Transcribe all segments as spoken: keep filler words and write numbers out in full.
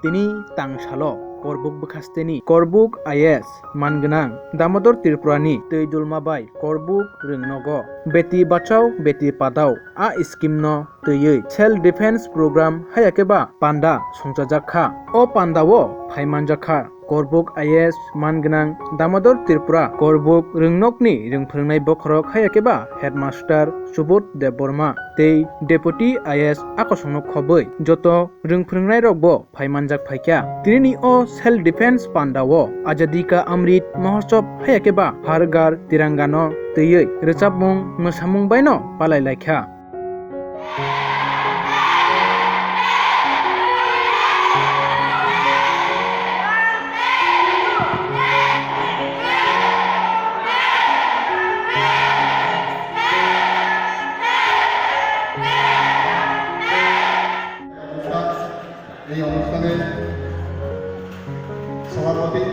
Tini tang salo Korbuk bwkhasteni Korbuk I A S man gwnang Damodor Tripurani twi dulma bai Korbuk rwngnogo Beti Bachao Beti Padhao a scheme no twiwi self defense program haya khe ba panda songchajak kha. O panda o phai manjak kha Korbuk I A S man gwnang Damodor Tripura, Korbuk rwngnokni rwngphwrwngnai bokhorok haya khe ba headmaster Subodh Debbarma tei deputy I A S a kosongno khobwi joto rwngphwrwngnairokbo phai manjak phaikha. Tinini o self defense panda o Azadi Ka Amrit Mahotsav haya khe ba Har Ghar Tiranga no twiwi rwchapmung mwsamung baino palai laikha. এই অনুষ্ঠানের সভাপতি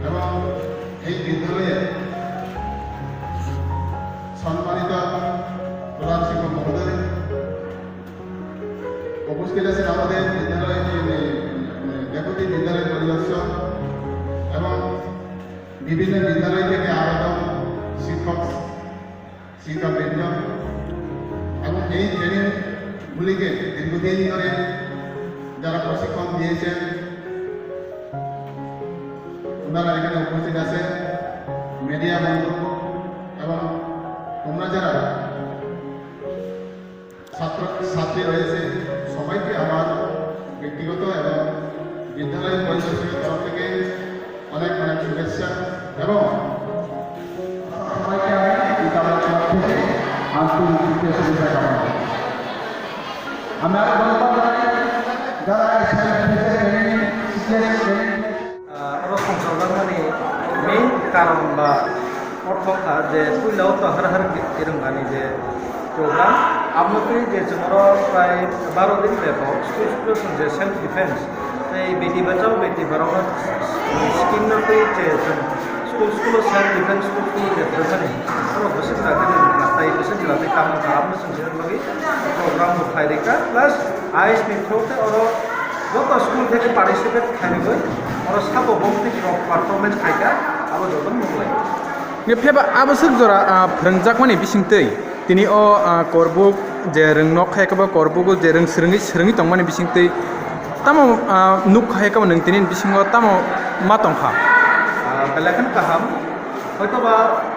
এবং এই বিদ্যালয়ের সম্মানিত প্রধান শিক্ষক মহোদয়, উপস্থিত আছেন আমাদের বিদ্যালয়, ডেপুটি বিদ্যালয় পরিদর্শক এবং বিভিন্ন বিদ্যালয় থেকে আগত শিক্ষক, শিক্ষাবৃন্দ এবং এই ট্রেনিং গুলিকে দীর্ঘদিন ধরে যারা প্রশিক্ষণ দিয়েছেন, ওনারা এখানে উপস্থিত আছেন, মিডিয়া বন্ধু এবং তোমরা যারা ছাত্র ছাত্রী রয়েছে, সবাইকে আমার ব্যক্তিগত এবং বিদ্যালয় পরিদর্শকের তরফ থেকে অনেক অনেক শুভেচ্ছা এবং সবাইকে আমি বিদ্যালয়ের তরফ থেকে আন্তরিক শুভেচ্ছা জানাই। আমি আরো ধন্যবাদ জানাই যারা এই সেলফ ডিফেন্সের ট্রেনিং শিখে training Ah, oro songchorjakmani main karon ba ortho kha je puila o to har har kirwngmani je program, aboni twi je chwng oro prai baro din bebak school school o chwng je self defense tei beti bachao beti padhao scheme no twi je chwng school school o self defense school school o je phwrwngmani oro bwswk jora tei bwswk jora tei tamo kha aboni chwng sini bagwi program bo khlai rikha, plus I S ni through tei oro joto school theke participate khainwi oro sabo bongtwi rok performance khaikha, abo joto nukhlai. Nge pheba abwswk jora, ah, phwrwngjakmani bisingtwi tini o, ah, Korbuk je rwngnok khe eba Korbugo je rwng swrwngwi swrwngwi tongmani bisingtwi tamo, ah, nuk kha eba nwng tini bisingo tamo ma tongkha? Ah, belai kheno kaham. Hoitoba